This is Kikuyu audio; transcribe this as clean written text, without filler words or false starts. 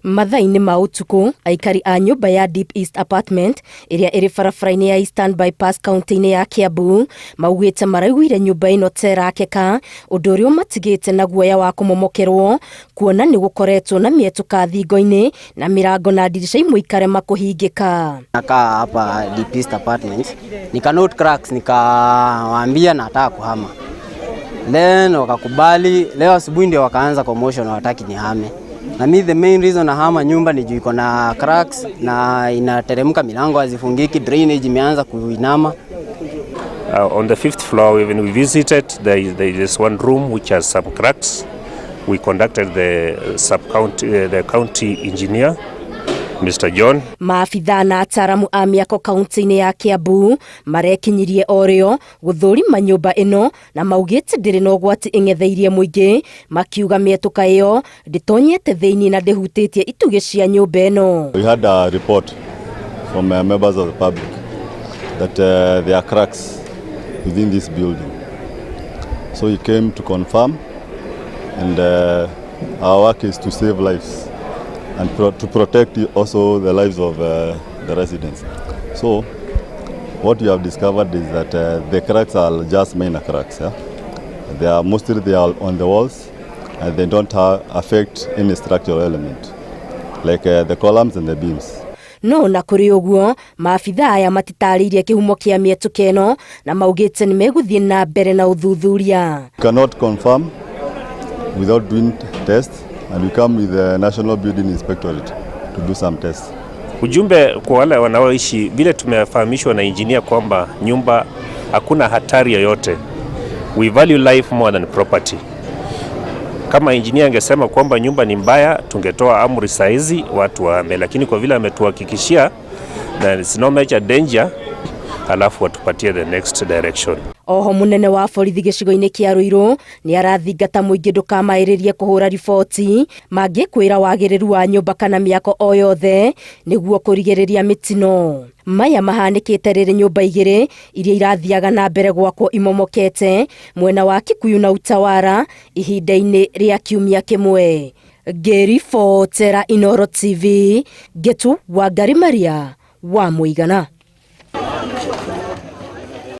Mathaa-inĩ ma ũtukũ, aikari a nyũmba ya Deep East Apartment ĩrĩa ĩrĩ barabara-inĩ ya Eastern Bypass kaunti-inĩ ya Kiambu maugĩte maraiguire nyũmba ĩno ta ĩrakeka, ũndũ ũrĩa ũmatigĩte na guoya wa kũmomokerwo kuona nĩ gũkoretwo na mĩetũka thingo-inĩ na mĩrango na ndirica imwe ikarema kũhingĩka. Nakaa hapa Deep East Apartments, nika note cracks, nikawaambia nataka kuhama, then wakakubali. Leo asubuhi ndio wakaanza commotion, hawataki nihame. Na mi the main reason nahama nyumba ni juu iko na cracks na inateremka, milango hazifungiki, drainage imeanza kuinama. On the fifth floor, when we visited, there is one room which has some cracks. We contacted the sub-county, the county engineer, Mr. John. Maabithaa na ataaramu a mĩako kaunti-inĩ ya Kiambu marekinyirie o rĩo gũthũrima nyũmba ĩno na maugĩte ndĩrĩ na ũgwati ĩng'etheirie mũingĩ, makiuga mĩetũka ĩyo ndĩtonyete thĩinĩ na ndĩhutĩtie itugĩ cia nyũmba ĩno. We had a report from members of the public that there are cracks within this building. So we came to confirm, and our work is to save lives and to protect also the lives of the residents. So what we have discovered is that the cracks are just minor cracks. Yeah? They are mostly they are on the walls, and they don't affect any structural element like the columns and the beams. No na kũrĩ ũguo, maabithaa aya matitarĩirie kĩhumo kĩa mĩetũka ĩno na maugĩte nĩ megũthiĩ na mbere na ũthuthuria. We cannot confirm without doing tests, and we come with the National Building Inspectorate to do some tests. Ujumbe kwa wale wanaoishi, vile tumefahamishwa na engineer kwamba nyumba hakuna hatari yoyote. We value life more than property. Kama engineer angesema kwamba nyumba ni mbaya, tungetoa amri saizi watu wahame, lakini kwa vile ametuhakikishia there is no major danger, alafu watupatie the next direction. Oho munene wa borithi gĩcigo-inĩ kĩa Ruiru nĩ arathingata mũingĩ ndũkamaĩrĩrie kũhũra riboti mangĩkwĩra wagĩrĩru wa nyũmba kana mĩako o yothe nĩguo kũrigĩrĩria mĩtino. Maya mahanĩkĩte rĩrĩ nyũmba igĩrĩ iria irathiaga na mbere gwakwo imomokete mwena wa Kikuyu na Utawara ihinda-inĩ rĩa kiumia kĩmwe. Ngĩribotera Inooro TV, Ngetu Wangari Maria wa Mũigana.